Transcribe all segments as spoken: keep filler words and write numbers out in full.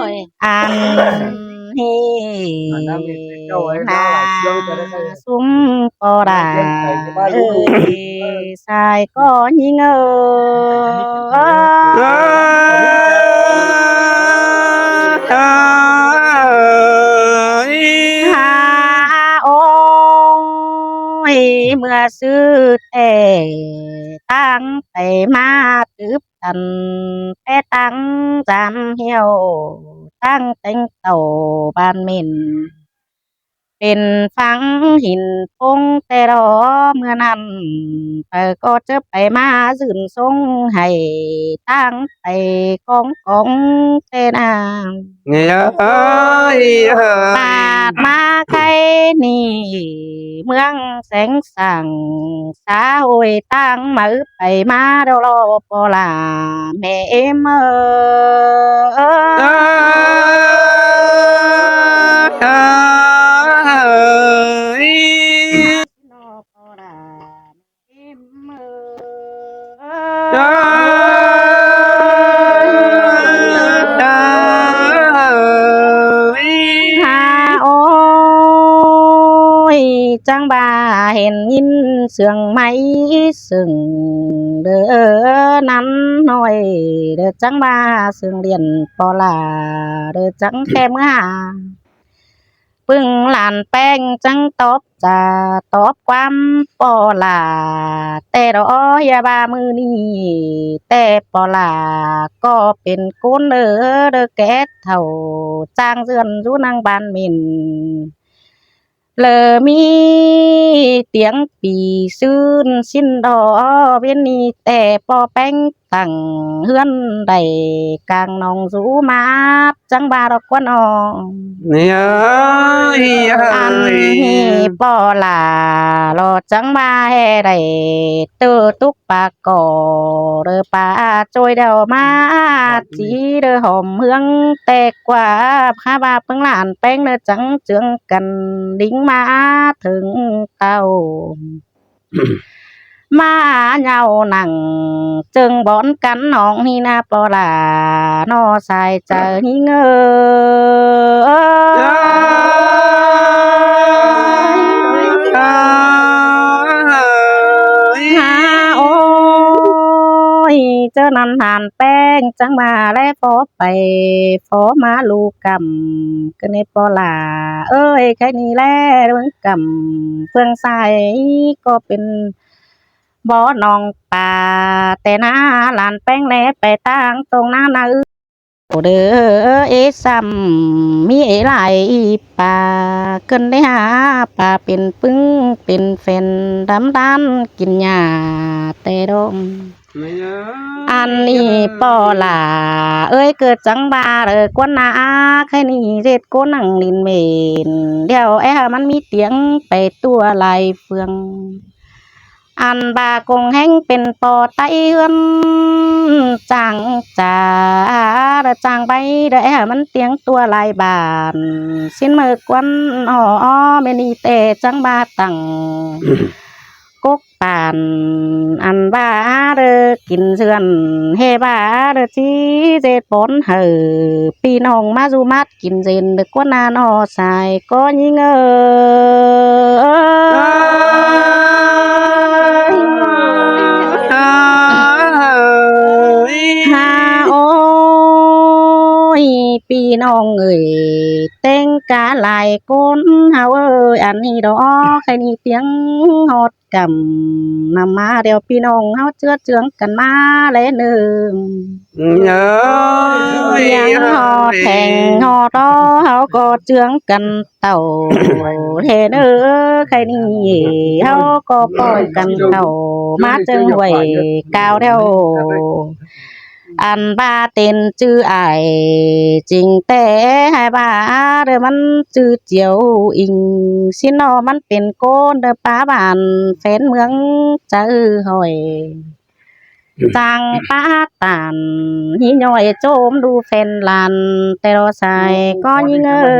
Ôi. Ăn hì na sum ꞌpo ꞌlạ ơi, sai ꞌcọ ꞌnhính ơi. Hả ôi, ꞌmưa sư ꞌtẹ ꞌtáng pay ꞌmá tứp tăn, ꞌtẹ ꞌtáng dám hiêu ꞌtáng têng tảu bản mên, pên phắng hin ꞌpông ꞌtẹ lo ꞌmưa ꞌnặn, pay ꞌcọ ꞌchớ pay ꞌmá dưn sông hảy ꞌtáng pay cóng cóng ꞌtẹ ꞌnáng. Ơi, ơi. Bát ꞌmá khay ꞌnị ꞌmướng seng sảng xã hội ꞌtáng máư pay ꞌmá đo lo ꞌpo ꞌlạ ꞌmẹ ꞌếm ơi. Hả ôi, chắng ꞌva hên ꞌnghín sương ꞌmạy sương đơ ꞌnặn ꞌnọi, đơ chắng ꞌva sương điện ꞌpo ꞌlạ, đơ chắng kem ꞌmưa ꞌpứng lan ꞌpéng chắng tóp chả tóp ꞌquám ꞌpo ꞌlạ. ꞌTẹ đó ya ꞌva ꞌmự ꞌnị ꞌtẹ ꞌpo ꞌlạ ꞌcọ pên ꞌcốn đơ, đơ ké thảu ꞌchang dươn dú ꞌnăng bản mên. Lơ ꞌmí tiếng pí ꞌsứn ꞌsịn đó, ꞌviến ꞌnị ꞌtẹ ꞌpo ꞌpéng tẳng ꞌhướn đảy cang nong dú mát chắng ꞌva đó ꞌquá ꞌnọ. Ăn hì ꞌpo ꞌlạ lo chắng ꞌva ꞌhê đảy ꞌtứ túc pá ꞌcọ, đơ pá ꞌchội đeo ꞌmá ꞌchí đơ hom ꞌhướng ꞌtẹ ꞌquá, hả ꞌva ꞌpứng lan ꞌpéng đơ chắng ꞌchương căn đính ꞌmá thứng tảu. ꞌMá ꞌnhau nẳng ꞌchương bón căn nong ꞌnị ꞌna ꞌpo ꞌlạ ꞌnọ sai chaư ꞌnhính ơi. Hả ôi, ꞌchớ ꞌnặn lan ꞌpéng chắng ꞌva ꞌlé phó pay phó ꞌmá ꞌlu căm, ꞌcọ ꞌnị ꞌpo ꞌlạ ơi, khay ꞌnị ꞌlé ꞌmướng căm ꞌpương sai ꞌcọ pên bó nong pá, ꞌtẹ ꞌna lan ꞌpéng ꞌlé pay ꞌtáng tông ꞌná ꞌna ư. Đơ ê sam ꞌmí ê lai pá, ꞌcứn đé hả pá pên ꞌpứng pên phén đăm đan kin nhả ꞌtẹ đom. Ăn ꞌnị ꞌpo ꞌlạ ơi, ꞌcọ chắng ꞌva đơ ꞌquá ꞌna, khay ꞌnị ꞌdệt ꞌcốn nẳng đin mên, đeo é hả ꞌmắn ꞌmí tiếng pay tua lai phường. Ăn ꞌva công ꞌhéng pên ꞌpo ꞌTáy ꞌhướn chang chả, đơ chang bay đơ é hả ꞌmắn tiếng tua lai bản. ꞌSịn ꞌmự ꞌquán ó ó ꞌmến ꞌnị ꞌtẹ chắng ꞌva tẳng cốc bản, ăn ꞌva đơ kin dươn, ꞌhê ꞌva đơ ꞌchí ꞌdệt bón hảư ꞌpi ꞌnọng ꞌmá ꞌdu mát kin dên đơ ꞌquá ꞌna ꞌnọ sai ꞌcọ ꞌnhính ơi. Hả ôi, ꞌPi ꞌnọng ơi, ꞌtếng cá lai ꞌcốn ꞌháu ơi, ăn ꞌnị đó, khay ꞌnị piếng ꞌhọt căm ꞌnặm ꞌmá ꞌlẹo ꞌpi ꞌnọng ꞌháu ꞌchưa ꞌchương căn ꞌmá ꞌlé ꞌnưng. Ơi, ꞌnhắng ꞌhọt ơi, thẻng ꞌhọt đó ꞌháu ꞌcọ ꞌchương căn tảu ꞌlé ꞌnưng, khay ꞌnị ꞌháu ꞌcọ ꞌpọm căn tảu ꞌmá ꞌchương huổi cáo ꞌlẹo. Ăn ꞌva tên ꞌchư ải chính té ꞌhại ꞌva đaư ꞌmắn ꞌchư Chiêu Inh, ꞌsịn ꞌnọ ꞌmắn pên ꞌcốn đaư pá bản phén ꞌmướng chaư hỏi. Chang pá tản ꞌhí ꞌnọi ꞌchốm đu phén lan, té lo sai ꞌcọ ꞌnhính ơi.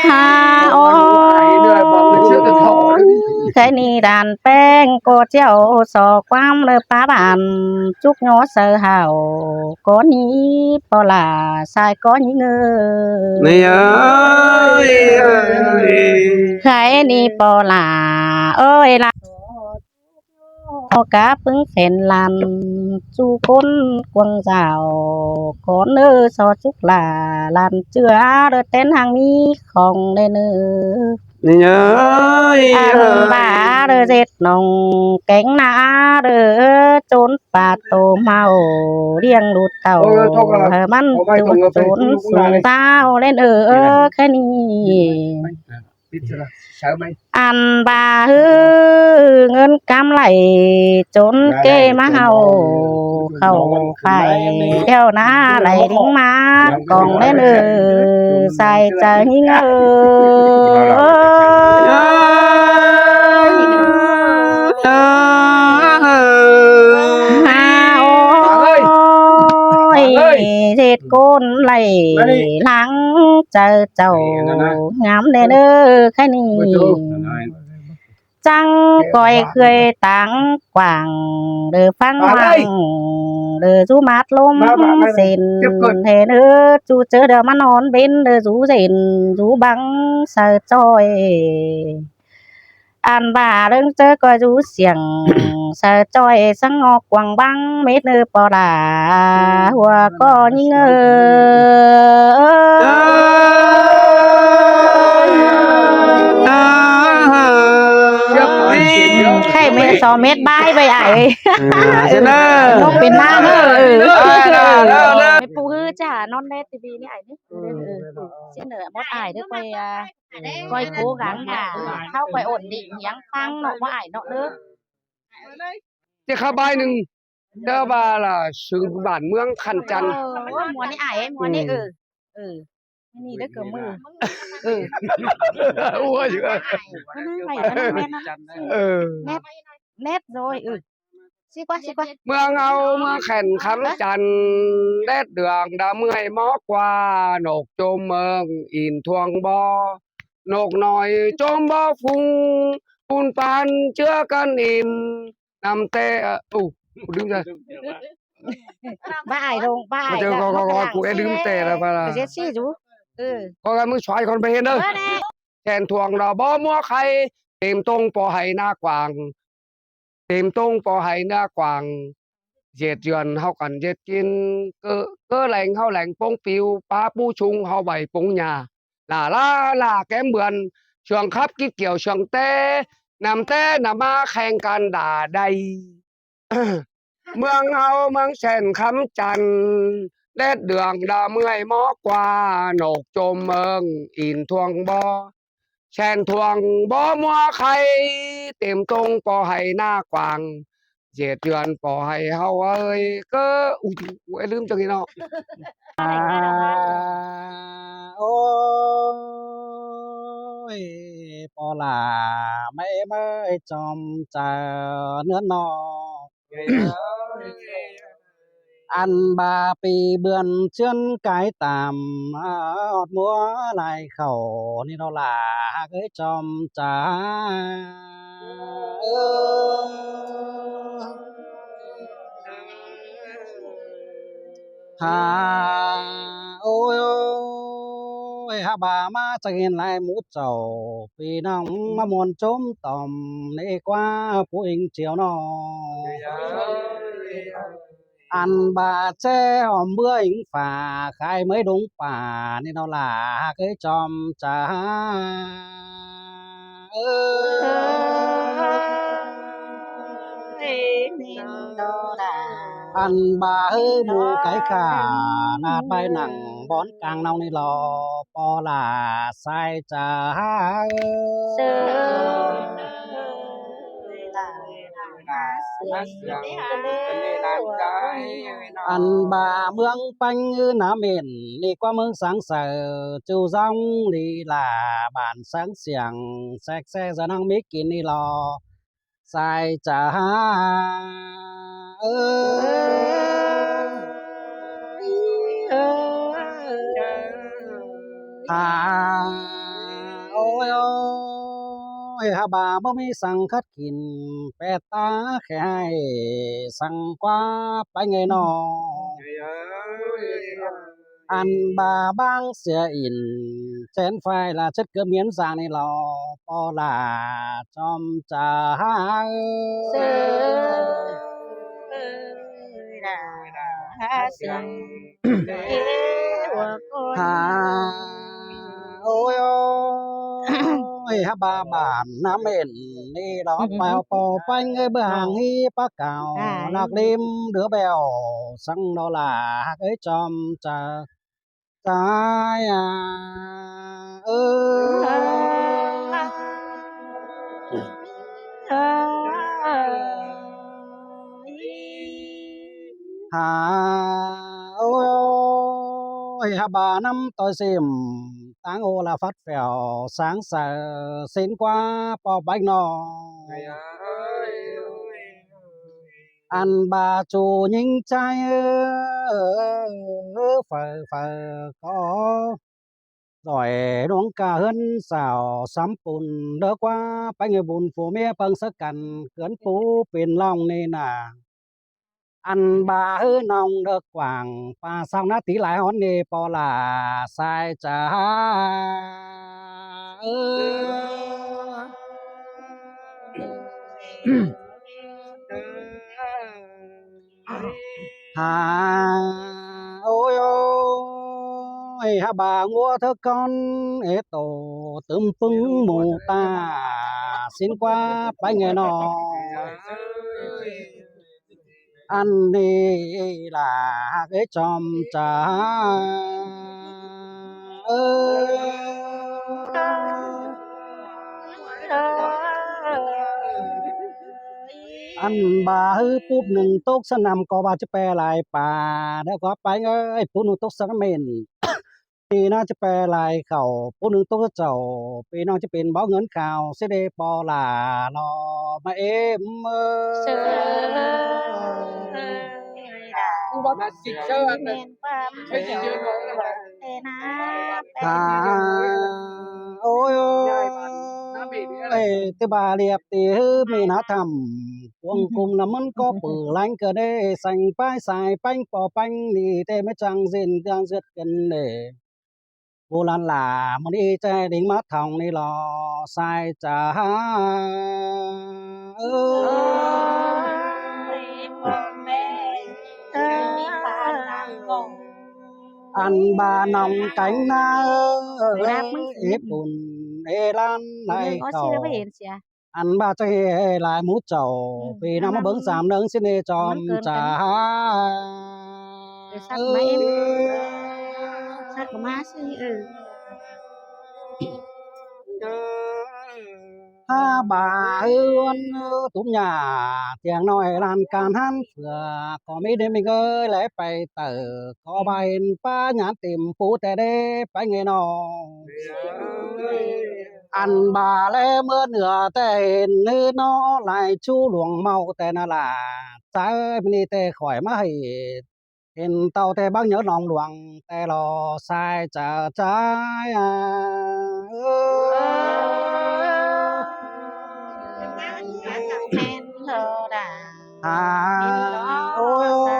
Ha ôi, khay ꞌnị đàn ꞌpéng ꞌcọ ꞌchẹo so ꞌquám ꞌlới pá bản chúc nhó saư hảo ꞌcọ ꞌnị ꞌpo lả sai ꞌcọ ꞌnhính ơi. ꞌNị ơi, khay ꞌnị ꞌpo lả ơi, lả ꞌcọ cá ꞌpứng phén lan ꞌchu ꞌcốn cuông dảo ꞌcọ ꞌnớ so chúc lả lan ꞌchưa đaư tén hang ꞌmí khong ꞌlé ꞌnưng. ꞌNị ơi, ăn ꞌva đaư ꞌdệt ꞌnọng kéng ꞌná đaư ꞌchốn pá tô ꞌmạo ꞌliệng đu tảu, ơ, thôi, hảư ꞌmắn thôi, thôi, ꞌchu thôi, thôi, ꞌchốn thôi, sung thôi, táo ꞌlé ꞌnưng, ơ, khay ꞌnị. Ăn ꞌva ꞌhứ ꞌngớn cám đảy ꞌchốn ꞌkê ꞌmá ꞌháu khảu phải ꞌlẹo ꞌná đảy đính ꞌmá cỏng ꞌlé ꞌnưng sai chaư ꞌnhính ơi. Ha ôi, ꞌdệt ꞌcốn đảy lăng chaư chảu ngắm ꞌlé ꞌnưng, khay ꞌnị. Chắng ꞌcoi khơi táng quảng, đaư phắng hoang, đaư dú mát ꞌlốm sên, ꞌhế ꞌnớ ꞌchu ꞌchớ đaư ꞌmắn ón bến, đaư dú dên, dú băng saư ꞌchoi. Ăn ꞌva ꞌlớng ꞌchớ ꞌcoi dú siêng saư ꞌchoi, săng ꞌngo quảng băng mết ꞌnớ ꞌpo lả hua ꞌcọ ꞌnhính ơi. Khay ꞌmí so mết bái ꞌvạy ải. Ơ, ꞌnộc pên ꞌná ꞌnớ. Ơ, mết pú ꞌhứ chả ꞌnón đét ti vi ꞌnị ải ꞌnị. Ơ, ꞌsịn ꞌnớ ꞌmọt ải ꞌnớ ꞌcoi, à, ꞌcoi cố gắng hả, ꞌháu ꞌcoi ổn định ꞌnéng ꞌphắng ꞌnọ ꞌmọt ải ꞌnọ ꞌnớ. Ti khắp bái ꞌnưng. Tớ ꞌva là sự bản ꞌmướng khăn chăn. Ơ, ơ, ꞌmuôn ꞌnị ải, ꞌmuôn ꞌnị, ơ. Ơ. ꞌNị đé ꞌcọ ꞌmự. Ơ. Ôi giời. Ơ, nét, nét rồi, ơ. Xí ꞌquá, xí ꞌquá. ꞌMướng ꞌháu ꞌmướng khen khắm chăn, đét đường đã mười mó qua, nộk chôm mơng in thuông bó. Nộk nói chôm bó phung, phun pán chứa căn im. Năm tê, ơ, ù, ù, đứng ra. Ba ải rông, ba ải. Ôi, trời, có, có, có, cụ ấy đứng tè là, là. Giết xí rú. Ừ. Có cái mưng xoáy con bé hên đó. Ơ, nè. Chèn thuồng đó bó múa khay, tìm tông pò hầy na quảng. Tìm tông pò hầy na quảng. Dệt duyên hóc ăn dệt kín. Cơ, cơ lành hóc lành pông piu, pá pú chung hóc bảy pông nhà. Lả lá lả kém bươn, sương khắp kí kiểu sương tê, nằm tê nằm má khen can đả đầy. Mương hâu mương sen khắm chăn, đét đường đa mươi mó qua, nộk chôm mương in thuông bó. Sen thuông bó múa khay, tìm tông pò hầy na quảng. Dệt duyên pò hầy hâu ơi, cơ, ui, ui, lưm chăng nó. À, ôi, pò lả mây mây chòm chà nứa nọ. Ăn ba pi bươn chươn cái tạm, à, ọt múa lai khẩu ni đó là cái chòm chà. Hà ôi ôi. Ơi, hák ꞌva ꞌmá ꞌchăng hên lai mú chảu ꞌpi ꞌnọng ꞌmá ꞌmuôn ꞌchốm tỏm ꞌnị ꞌquá pú inh chiêu ꞌnọ. Ăn ꞌva ꞌchí ꞌhôm ꞌmứa inh phả khai ꞌmới đống pả ꞌnị ꞌnọ lả hák ới chom chả. Ăn ꞌva ꞌhứ ꞌmú cái khả ꞌnạp bai nẳng bón cang ꞌnọng ꞌnị lo ꞌpo lả sai chả. Ăn ꞌva ꞌmướng ꞌpéng ꞌnám mên ꞌnị ꞌquá ꞌmướng sáng saư, ꞌchu dóng đi lả bản sáng siảng sẹc xe giờ năng mít kín ꞌnị lo sai chả. Hả, ôi ôi, hả ꞌva báu ꞌmí săng khắt kin, pét ta khe ꞌhại săng ꞌquá ꞌpéng ꞌnị ꞌnọ. Ăn ꞌva ꞌváng sia in chén phai là chất cơm miến dàng ꞌnị lo ꞌpo lả chom chả. Hả, ôi ôi, hả ꞌva bản ꞌnám mên ꞌnị lo ꞌpo ꞌpéng ới bơ hàng hí pá cảo lặc lim đứa bèo săng ꞌnọ lả hák ới chom chả. Sai à, ơ. Hả, ôi ôi, hả ꞌva ꞌnắm ꞌtoi sim táng ô là phát phèo sáng saư, xin ꞌquá ꞌpo ꞌpéng ꞌnọ. Ăn ꞌva ꞌchu ꞌnhính ꞌchái, ơ, phaư phaư ꞌcọ ꞌdỏi ꞌluống ca ꞌhướn sảo sắm pun, đớ ꞌquá ꞌpéng ꞌnị bun phua ꞌmía ꞌpơng sắc căn, cướn pú pên ꞌlọng ꞌnị nả. Ăn ꞌva ꞌhứ ꞌnọng đớ quảng pa song ná tí lai ꞌhón ꞌnị ꞌpo lả sai chả. Hả, ôi ôi, hả ꞌva ꞌngúa thớ ꞌcón ế tô tứm ꞌpứng mù ta, xin ꞌquá ꞌpéng ꞌnị ꞌnọ. Ăn ꞌnị lả hák ới chom chả. Ăn ꞌva ꞌhứ púp ꞌnưng tốc săn ꞌnặm ꞌcọ ꞌva ꞌchí pe lai pa, đé ꞌquá ꞌpéng ới, púp ꞌnưng tốc săn mên. ꞌPi ꞌnọng ꞌchí pe lai khảu, púp ꞌnưng tốc chảu, ꞌpi ꞌnọng ꞌchí pên báu ngớn khảu, ꞌsứ đê ꞌpo lả lo ꞌmá êm ơ. Hả, ôi ôi, ê, ꞌtứ ꞌva liạp ti ꞌhứ ꞌmí ná thăm cuông cung là ꞌmắn ꞌcọ pử lanh cơn ê, seng pái sai ꞌpéng ꞌpo ꞌpéng ꞌnị ꞌtẹ ꞌmí chăng ꞌdịn chăng ꞌdượt cơn ê. Bô lan lả ꞌmắn ê ꞌchí đính ꞌmá thong ꞌnị lo sai chả. Ăn ꞌva ꞌnọng kéng ná ơ, ê pun ê lan lai khảu. Ăn ꞌva ꞌchí ê lai mú chảu, ꞌpi ꞌnọng ꞌmá bớng sam ꞌnưng ꞌsứ ꞌnị chom chả. Hả ꞌva ꞌhứ ꞌuôn ꞌtúm nhả, thiêng ꞌnọi lan can ꞌhán phưa, ꞌcọ ꞌmí đêm ꞌmí ơi lé pay tở, ꞌcọ ꞌva hên ꞌpá nhán tìm pú ꞌtẹ đé ꞌpéng ꞌnị ꞌnọ. Ăn ꞌva lé ꞌmứa nưa ꞌtẹ hên ꞌnị ꞌnọ lai ꞌchu luông ꞌmau ꞌtẹ ꞌnạ lả, chả ꞌmí ꞌnị ꞌtẹ khỏi ꞌmá hảư hên ꞌtau ꞌtẹ báu nhớ ꞌnọng luông ꞌtẹ lo sai chả chả. Hả, ôi ôi.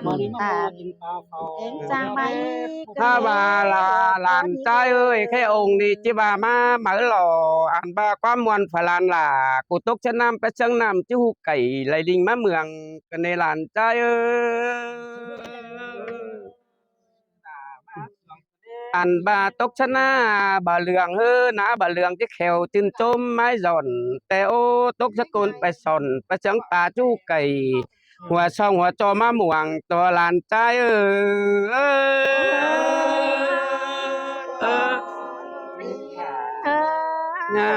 Ư, ta, ư, chang mai. ꞌHá ꞌva ꞌlạ lan ꞌchái ơi, ꞌkhạy ống ꞌnị ꞌchí ꞌva ꞌmá máư lo, ăn ꞌva ꞌquám ꞌmuôn pha lan ꞌlạ, ꞌcọ tốc chắng ꞌnặm pay chắng ꞌnặm ꞌchí ꞌhụ cảy, lai ꞌlịnh ꞌmá mương, ꞌcọ ꞌnị lan ꞌchái ơi. Ăn ꞌva tốc chắng ꞌná bả lương ꞌhứ, ꞌná bả lương ꞌchí khẻo ꞌchưn ꞌchốm ꞌmái dọn, té ố tốc chắng ꞌcốn pay son, pay chắng pá ꞌchú cảy, hua song hua ꞌchọ ꞌmá muông ꞌto lan ꞌchái ơi. Ơ, ơ, ơ.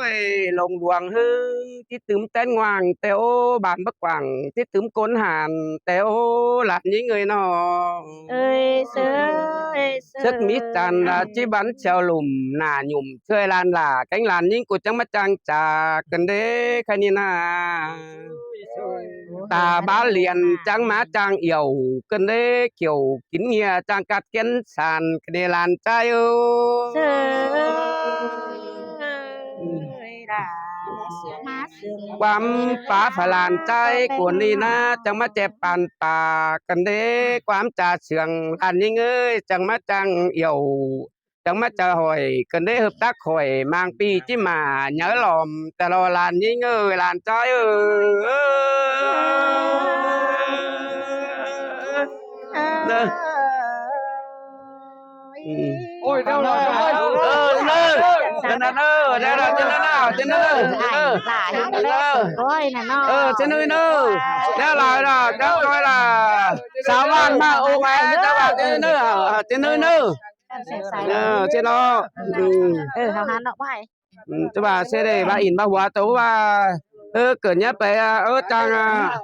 Ôi, lông luông ꞌhứ, ꞌchí tứm ꞌtén ngoang, té ố bản bắc quảng, ꞌchí tứm ꞌcốn hàn, té ố lan ꞌnhính ơi ꞌnọ. Ơi, sớ, ơi, sớ. Sớc mít chăn ꞌlạ ꞌchí bắn chèo lủm, nả nhủm, ꞌchưa lan ꞌlạ, kéng lan ꞌnhính ꞌcọ chắng ꞌmá chang chả, ꞌcọ ꞌnị ꞌkhạy ꞌnị ꞌná. Ta bá liên chắng ꞌmá chang yẻo, ꞌcọ ꞌnị kiẻo kin ꞌnhia chang cắt kiến san, ꞌcọ ꞌnị lan ꞌchái ơi. ꞌQuám pá pha lan ꞌchái ꞌcốn ꞌnị ꞌná, chắng ꞌmá chép păn pá, ꞌcọ ꞌnị ꞌquám cha sương lan ꞌnhính ơi, chắng ꞌmá chang yẻo, chắng ꞌmá chaư hỏi, ꞌcọ ꞌnị hợp tác khỏi, mang pi ꞌchí mả nháư lom, ta lo lan ꞌnhính ơi, lan ꞌchái ơi. Ơ, ơ. Ôi, đeo rồi. Ơ, ơ. Đeo rồi, đeo rồi, đeo rồi, đeo rồi. Ơ, ơ. Ơ, trên nơi nơ. Đeo lại là, đeo coi là sáu vạn mà, ô, cái, đeo vào trên nơi nơ. Ờ, trên nơi nơ. Ờ, trên đó. Ừ. Ơ, hào hán đó, bye. Ừ, tôi bảo xe đây, bà in bà hùa tôi bà. Ơ, cỡ nhá, bà, ơ, chàng, à.